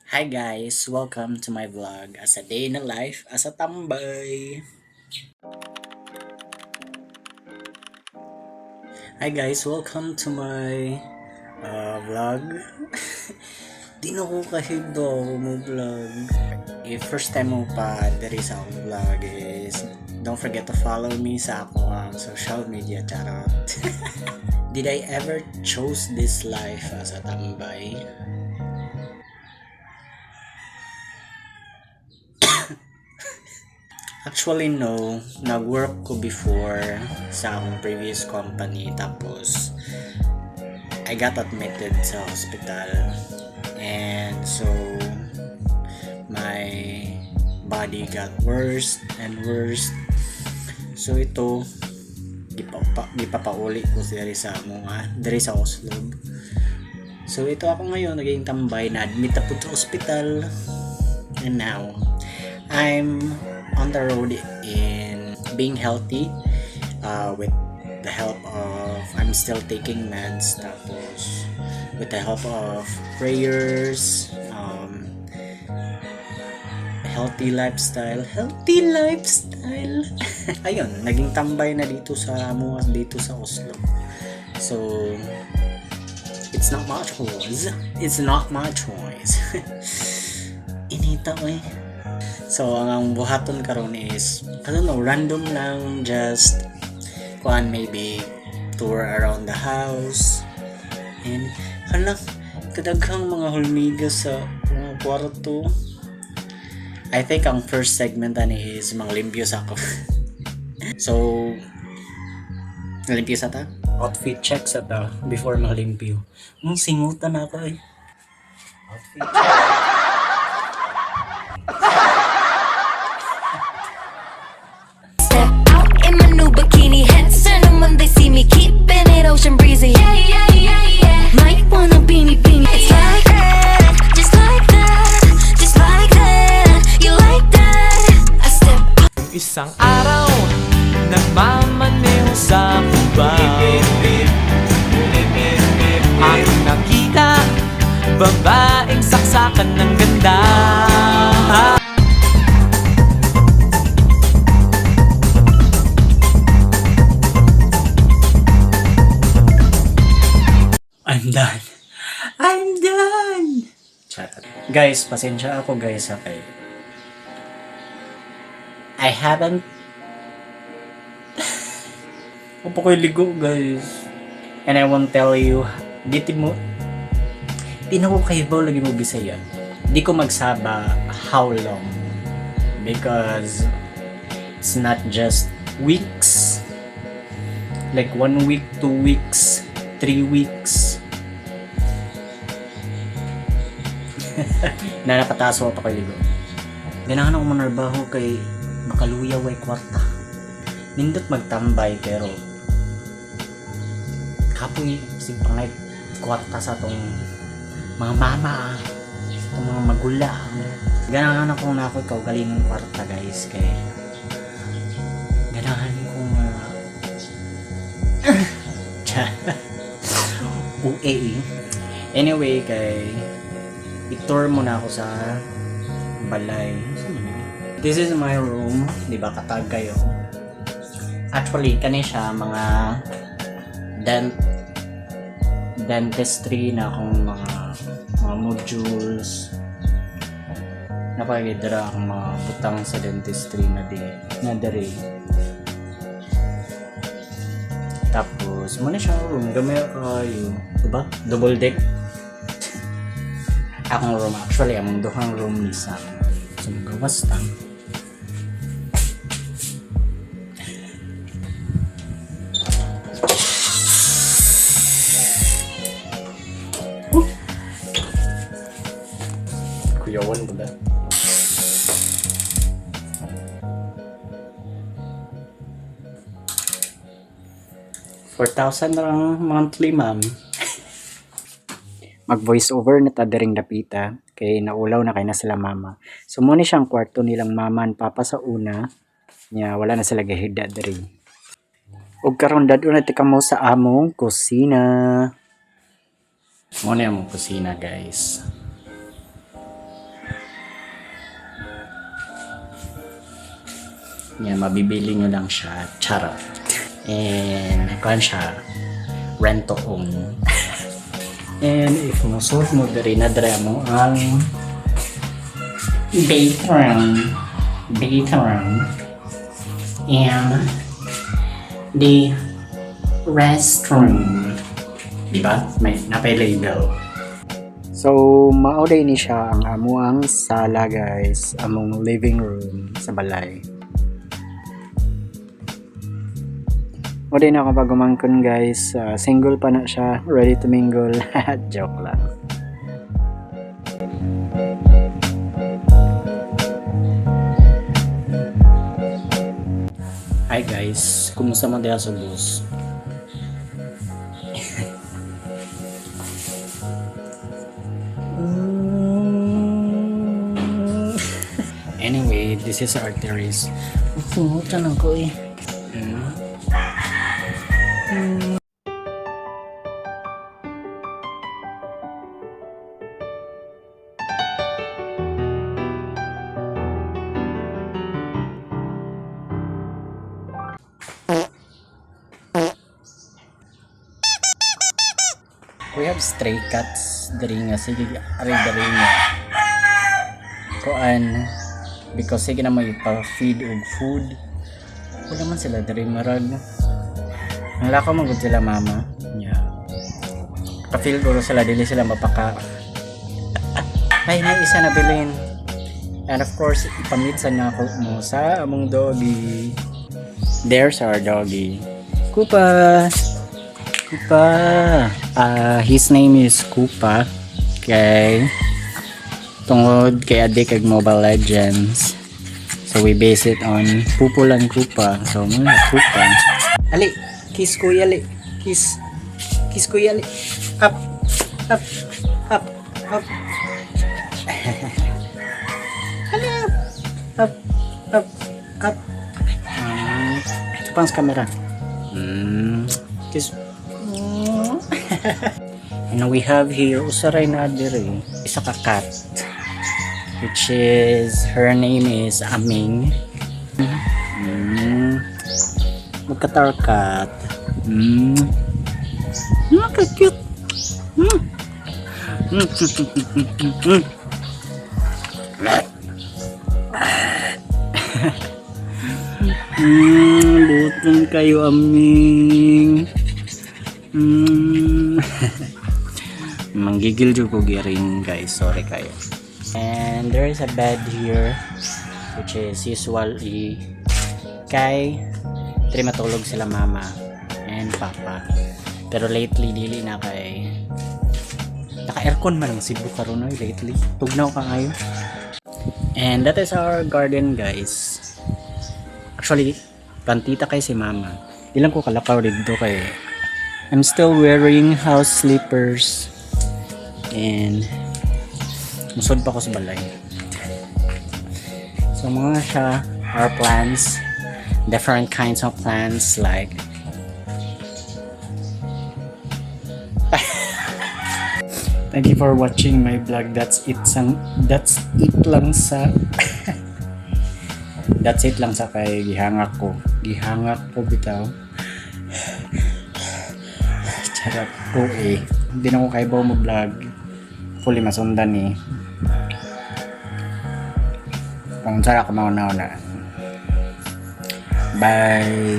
Hi guys, welcome to my vlog as a day in a life as a tambay. Hi guys, welcome to my vlog. Di na ko kahibaw mo vlog. If first time mo pa diri sa akong vlog is don't forget to follow me sa akong social media, charot. Did I ever chose this life as a tambay? Actually, no. Nag-work ko before sa akong previous company. Tapos, I got admitted sa hospital. And so, my body got worse and worse. So, ito, gipapauli ko diri sa mga, diri sa Oslo. So, ito ako ngayon, naging tambay, na-admit na po sa hospital. And now, I'm on the road in being healthy with the help of, I'm still taking meds, tapos with the help of prayers, healthy lifestyle, healthy lifestyle. Ayun, naging tambay na dito sa amo, dito sa Oslo. So, it's not my choice. It's not my choice. Inita eh. So, ang buhaton karon is, I don't know, random lang, just, kuan maybe, tour around the house. And, hala, kadaghang mga hulmiga sa mga kwarto. I think ang first segment ani is mga limpyo sa ako. So, limpyo sa ta? Outfit check sa ta before malimpyo. Ang singutan na ako eh. Outfit check. Step out in my new bikini, heads turn 'em when they see me, keeping it ocean breezy. Yeah. Might wanna be me, be me. It's like that, just like that, just like that. You like that? I step out. Isang araw, nagmamaneho sa Cubao. Aking nakita, babaeng saksakan ng ganda. I'm done. I'm done! Charot. Guys, pasensya ako guys ha kay I haven't. Opo ko'y ligo guys. And I won't tell you. Diti mo. Di na ko kahibaw lagi mo Bisaya. Di ko magsaba how long. Because it's not just weeks. Like 1 week, 2 weeks, 3 weeks. Na nakataso pa ko'y ligo. Ganahan ako manarbaho kay makaluya way kwarta. Nindot magtambay pero kapoy sig pangay kwarta sa atong mga mama, sa atong mga magulang. Ganahan ako na ako ikaw galingon kwarta guys kay ganahan ko nga UA. Anyway, kay i-tour muna ako sa balay. Saan man yun? This is my room, di ba katag kayo? Actually, kani siya mga dentistry na akong mga modules. Napagidra akong mga butang sa dentistry na di na diri. Tapos, muna siya ang room. Gamay kayo. Diba? Double deck. Akong room. Actually, among duhang room ni Sam. So, magawas ta. Kuyawan ba ba? 4,000 lang monthly, ma'am. Mag voice over na ta diring dapita kay naulaw na kay na sila mama. So mo ni siyang kwarto nilang mama and papa sa una nya wala na sila gahida diri. Ug karon dad-on na ti kamo sa among kusina. Mo ni among kusina, guys. Nga mabibili nyo lang siya. Charot. And kuan siya, rent to own. And if musod mo diri na diri mo ang bathroom. Bathroom. And the restroom. Diba? May napay label. So, mao ni siya ang amuang sala, guys, among living room sa balay. Mao na ako pag-umangkon, guys. Single pa na siya, ready to mingle. Joke lang. Hi guys, kumusta man diha sa bus? Anyway, this is our terrace. Sungutan ako eh. We have stray cats diri nga sige ari diri nga kuan because sige na may pa-feed og food. Wala man sila diri, marag ang lakaw man gud sila mama nya. Ka-feel guro sila dili sila mapaka. Ay, may isa na bilin. And of course, ipamit sa nako mo sa among doggy. There's our doggy, Kupa. Kupa. His name is Kupa. Kay tungod kay adik kag Mobile Legends. So we base it on Pupulan Kupa. So muna Kupa. Ali, kiss kuya, ali. Kiss. Kiss kuya, ali. Up. Up. Up. Up. Ali, up. Up. Up. Up. Ito pang sa camera. Kiss. And we have here usaray na diri, isa ka cat, which is her name is Aming. Look at our cat. Look at cute. Buton kayo, Aming. Manggigil jud ko giring, guys. Sorry kayo. And there is a bed here, which is usually kay diri matulog sila mama and papa. Pero lately dili na kay naka-aircon man ang Cebu karon oy lately. Tugnaw ka ngayon. And that is our garden, guys. Actually, plantita kay si mama. Di lang ko kalakaw dito kay I'm still wearing house slippers and musod pa ko sa balay. So mga siya, our plants, different kinds of plants like. Thank you for watching my vlog. That's it lang sa kay gihangak ko. Gihangak ko bitaw. Charot ko eh. Hindi na ko kaibaw mo vlog. Fully masundan eh. Kung sara ka mauna-una. Bye!